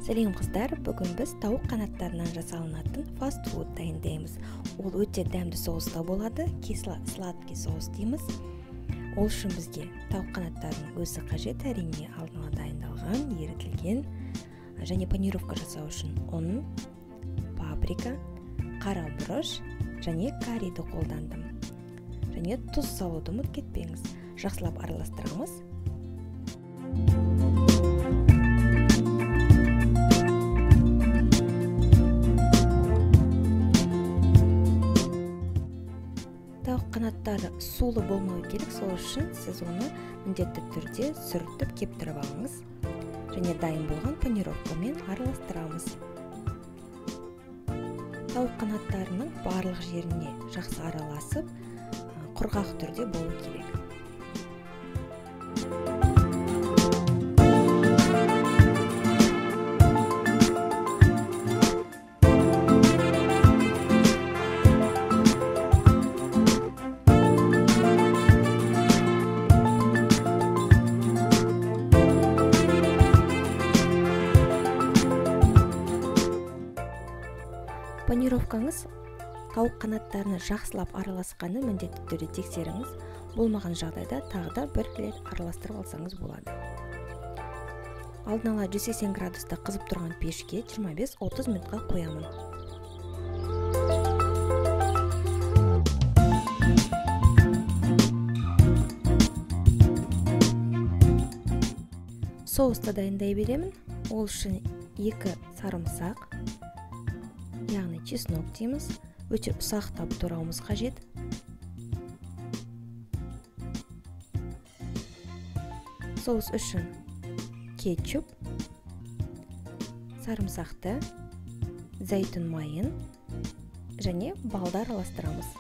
Сәлем қыздар, бүгін біз тауық қанаттарынан жасалынатын фастфуд дайындаймыз. Ол өте дәмді соуста болады, кисло-сладкий соус дейміз. Ол үшін бізге тауық қанаттарының өзі қажет, әрине алдын ала дайындалған, ерітілген және панировка жасау үшін ұн, паприка, қара бұрыш және карриді қолдандым. Және тұз салуды ұмытып кетпеңіз. Жақсылап араластырамыз. Тауық қанаттары сулы болмау керек, сол үшін сіз оны міндетті түрде сүртіп кептіріп алыңыз. Және дайын болған панировкамен араластырамыз. Тауық қанаттарының барлық жеріне жақсы араласып, құрғақ түрде болу керек. Панировкаңыз тауық қанаттарына жақсылап араласқаны міндетті түрде тексеріңіз. Болмаған жағдайда тағы да бір рет араластырып алсаңыз болады. Алдын ала 180 градуста қызып тұрған пешке 25-30 минутқа қоямын. Соусты дайындай беремін. Ол үшін 2 сарымсақ, яғни чеснок дейміз, өте ұсақтап турауымыз қажет. Соус үшін кетчуп, сарымсақты, зәйтүн майын және балды араластырамыз.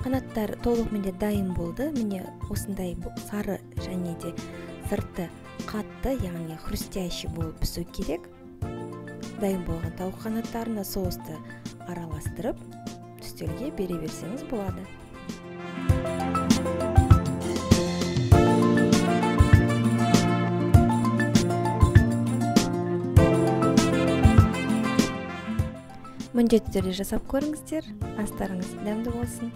Қанаттар толығымен де дайын болды. Міне осындай сары және де сырты қатты, яғни хрустящий болып пісу керек. Дайын болған тауық қанаттарына соусты араластырып, үстелге бере берсеңіз болады. Міндетті түрде жасап көріңіздер. Астарыңыз дәмді болсын.